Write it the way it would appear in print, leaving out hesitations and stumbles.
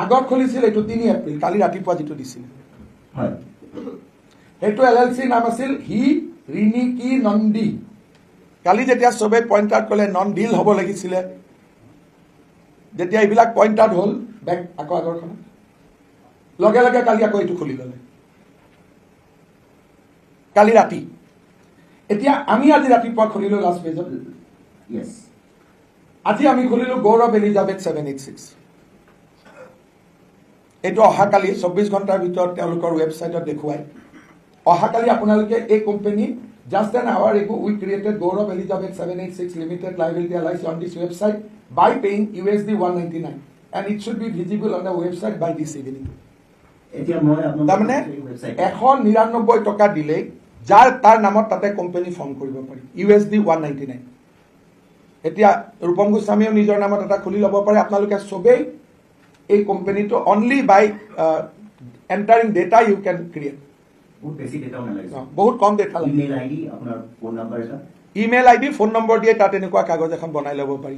আগত খুলিছিল এইটো 3 এপ্ৰিল, কালি ৰাতিপুৱা যিটো দিছিল। সেইটো এল এল চিৰ নাম আছিল হি ৰিণিকি নন্দী। কালি যেতিয়া চবে পইণ্ট আউট কৰিলে, নন ডিল হ'ব লাগিছিলে, যেতিয়া এইবিলাক পইণ্ট আউট হ'ল, বেক আকৌ আগৰখনত লগে লগে কালি আকৌ এইটো খুলি ল'লে কালি ৰাতি। এতিয়া আমি আজি ৰাতিপুৱা খুলিলো লাষ্ট পেজত। আজি আমি খুলিলো গৌৰৱ এলিজাবেথ 786। এইটো অহাকালি 24 ঘণ্টাৰ ভিতৰত তেওঁলোকৰ ৱেবছাইটত দেখুৱায়। অহাকালি আপোনালোকে এই company, just an hour ago we created Gaurav Elizabeth 786 Limited Liability LIC on this website by paying USD 199 and it should be visible on the website by this evening. এতিয়া মই আপোনালোকক তাৰমানে ৱেবছাইট 199 টকা দিলেই যাৰ তাৰ নামত তাতে কোম্পানী ফৰ্ম কৰিব পাৰি, ইউ এছ ডি 199। এতিয়া ৰূপম গোস্বামীয়েও নিজৰ নামত এটা খুলি ল'ব পাৰে। আপোনালোকে চবেই এই কোম্পানীটো only by entering data you can create. বহুত বেছি ডেটাও নালাগে। বহুত কম ডেটা লাগে। ইমেইল আইডি, আপোনাৰ ফোন নাম্বাৰ এটা। ইমেইল আই ডি, ফোন নম্বৰ দিয়ে তাত এনেকুৱা কাগজ এখন বনাই ল'ব পাৰি।